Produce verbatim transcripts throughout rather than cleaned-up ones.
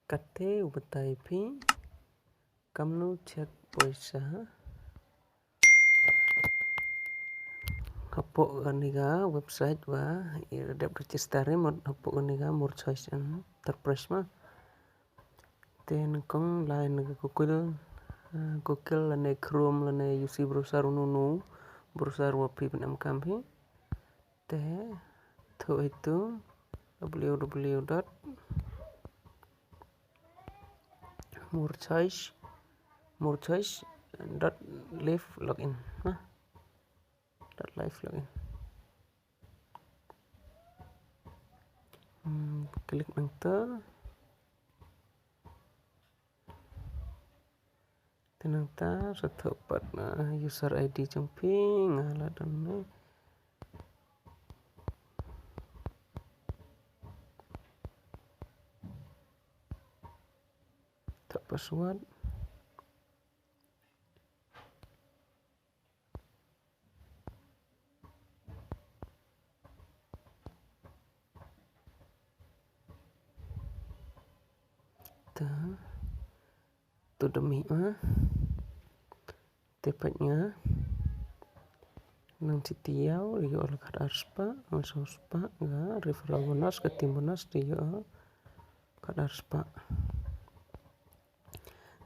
Kate u batai phi kamnu check poisa hapoh kani ka website ba i dep register i mut hapoh kani ka More Choice Enterprise ma. Te nyngkong lai na ka Google, ah, Google lane Chrome lane U C browser, uno uno browser wa phi pynemkam phi. Te thoh itu w w w dot more choice, more choice dot live login, ha. Dot live login. Hmm, klik nangta. Te nangta sa thoh pat, ah, user I D jong phi, nga la don ne. Thoh password. Ta. Tu demi, ah. Te pat nga nang chi tiaw, ïoh la khat ar spah, nga saw spah, nga referral bonus, ka team bonus, te ïoh khat ar spah.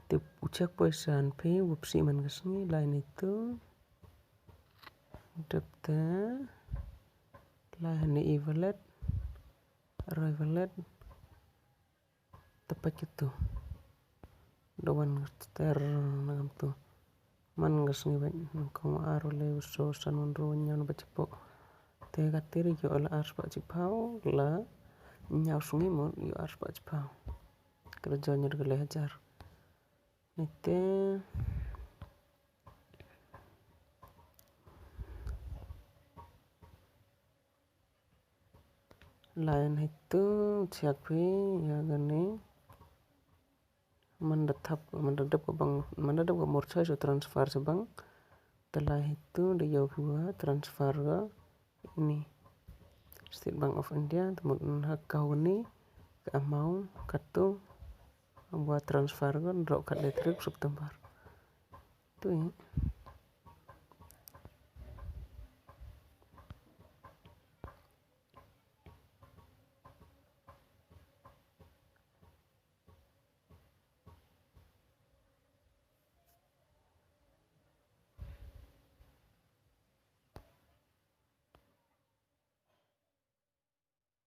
Te u check poisa phi, u psi man ka sngi, lai ni tu. Dep te, lai hani e-wallet, roi wallet. Te pat kitu. Da wan ter na kam tu. Man ka sngi bad nangkong ar le u so san wan ru wan ñiaw na ba chipo. Te ka tiri ïoh la ar spah chiphaw la ñiaw sngi mo ïoh ar spah chiphaw. Ka la join ïa ka le hajar. Nite. Lain hitu check phi ïa kane. Man da thap, man da dep ka bank, man da dep ka More Choice u transfer sha bank. Te lai hitu da ïoh phi wa transfer ka ini State Bank of India, te mut ha ka kane ka amount katu wa transfer ka droh khatle tarik September. Tu i.